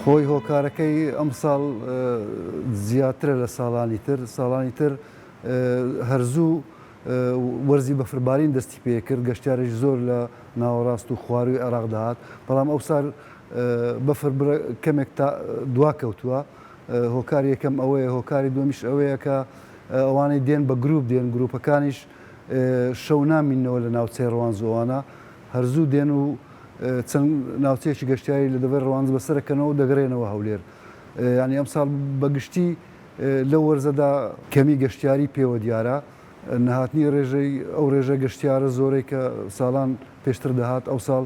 خۆی هۆکارەکەی ئەمساڵ زیاترە لە ساڵانی تر، ساڵانی تر هەر زوو وەرزی بەفربارین دەستی پێکرد، گەشتیارێکی زۆر لە ناوەڕاست و خوارووی عێراق دەهات، بەڵام ئەوسار بەفر بڕە کەمێک تا دواکەوتووە، هۆکاری یەکەم ئەوەیە، هۆکاری دووەمیش ئەوەیە کە ئەوانەی دێن بە گروپ دێن، گروپەکانیش شەو نامیننەوە لە ناوچەی ڕەواندز و ئەوانە هەر زوو دێن و چەند ناوچەیەکی گەشتیاری لە دەڤەری ڕەواندز بەسەرەکەنەوە و دەگەرێنەوە هەولێر. یانی ئەمساڵ بە گشتی لەو وەرزەدا کەمی گەشتیاری پێوە دیارە، نەهاتنی ڕێژەی ئەو ڕێژە گەشتیارە زۆرەی کە ساڵان پێشتر دەهات ئەوساڵ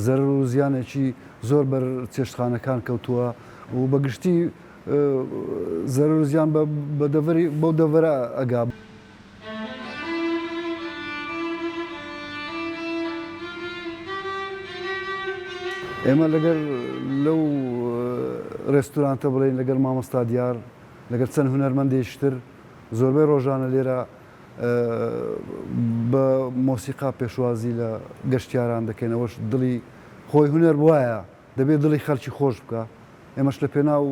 زەرەر و زیانێکی زۆر بەر چێشتخانەکان کەوتووە و بە گشتی زەرەر و زیان بە دەڤەری بەو دەڤەرە ئەگا. ئێمە لەگەر لەو رێستورانتە بڵێین لەگەر مامۆستا دیار لەگەر چەند هونەرمەندێکی تر زۆربەی ڕۆژانە لێرە بە مۆسیقا پێشوازی لە گەشتیاران دەکەین ئەوەش دڵی خۆی هونەر وایە دەبێت دڵی خەلکی خۆش بکا ئێمەش لە پێناو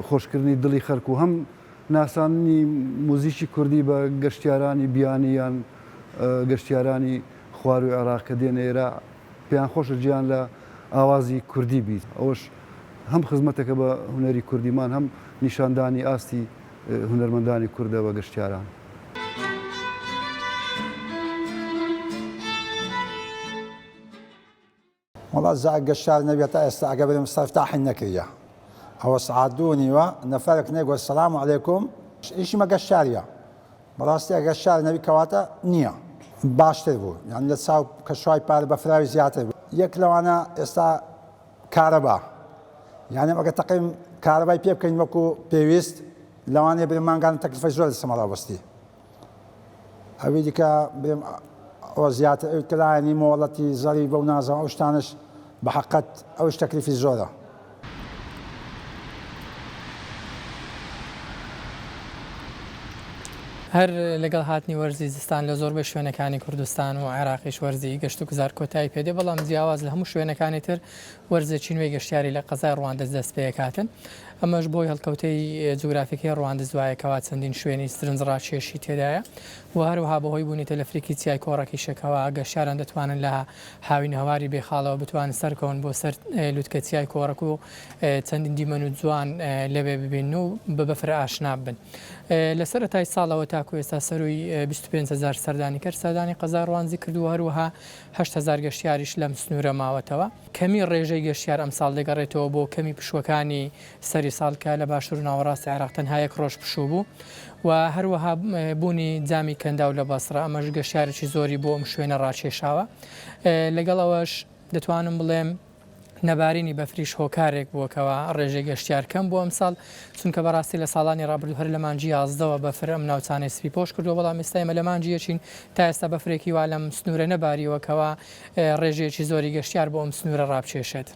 خۆشکردنی دڵی خەلک و هەم ناساندنی موزیکی کوردی بە گەشتیارانی بیانی یان گەشتیارانی خواروی عێراق کە دێنە ئێرە پێیان خۆشە جیان لە ئاوازی کوردی بیت ئەوەش هەم خزمەتێکە بە هونەری کوردیمان هەم نیشاندانی ئاستی هونەرمەندانی کوردە بە گەشتیاران. وەڵا جا گەشتیار نەبێ تا ئێستا ئەگەر بڵێم سەرفتاحی نەکردیە ئەوە سەعات دوو نیوە نەفەرێک نەیگوت سەلام عەلەیکوم ئیشی مە گەشتیاریە بەڕاستی ئەگەر گەشتیار نەبی کەواتە نییە باشتر بوو یان لە چاو کەشوای پارە بەفراوی زیاتر بوو یەک لەوانە ئێستا کارەبا یانە ئەگە تەقیم کارەبای پێ بکەین وەکو پێویست لەوانەیە برێ مانگانە تەکلفەی زۆر لە سەمەڕا وەستی ئەوی دیکە برێم ئەوە زیاتر ئەوی کە لایەنی مۆڵەتی زەریبە و نازانم ئەو شتانەش بە حەقەت ئەوش تەکلیفی زۆرە. هەر لەگەڵ هاتنی وەرزی زستان لە زۆربەی شوێنەکانی کوردستان و عێراقیش وەرزی گەشت و گوزار کۆتایی پێدێ، بەڵام جیاواز لە هەموو شوێنەکانی تر وەرزێکی نوێی گەشتیاری لە قەزای ڕواندز دەست پێکاتن. ئەمەش بۆی هەڵکەوتەی جوگرافیکەی ڕواندز وایە کەوا چەندین شوێنی سرنجڕاکێشی تێدایە و هەروەها بەهۆی بوونی تەلەفریکی چیای کۆڕەکیشە کەوا گەشتیاران دەتوانن لە هاوینەهەواری بێخاڵەوە بتوانن سەرکەون بۆ سەر لوتکە چیای کۆڕەک و چەندین دیمەن و جوان لەوێ ببینن و بە بەفر ئاشنا بن. لە سەرەتای ساڵەوە تاکو ئێستا سەرووی 25 هەزار سەردانیکەر سەردانی قەزای ڕواندزی کردووە، هەروەها 8000 گەشتیاریش لەم سنوورە ماوەتەوە. کەمی ڕێژەی گەشتیار ئەمساڵ دەگەڕێتەوە بۆ کەمی پشووەکانی سەری ساڵ کە لە باشوور و ناوەڕاستی عێراق تەنها یەک ڕۆژ پشوو بوو و هەروەها بوونی جامی کەنداو لە بەسڕە ئەمەش گەشتیارێکی زۆری بۆ ئەم شوێنە ڕاکێشاوە. لەگەڵ ئەوەش دەتوانم بڵێم نەبارینی بەفریش هۆکارێک بووە کەوا ڕێژەی گەشتیار کەم بووە ئەمساڵ، چونکە بەڕاستی لە ساڵانی ڕابردوو هەر لە مانگی یازدەوە بەفر ئەم ناوچانەی سپی پۆش کردووە، بەڵام ئێستا ئێمە لە مانگی یەکین تا ئێستا بەفرێکی وا لەم سنوورە نەباریوە کەوا ڕێژەیەکی زۆری گەشتیار بۆ ئەم سنوورە ڕابکێشێت.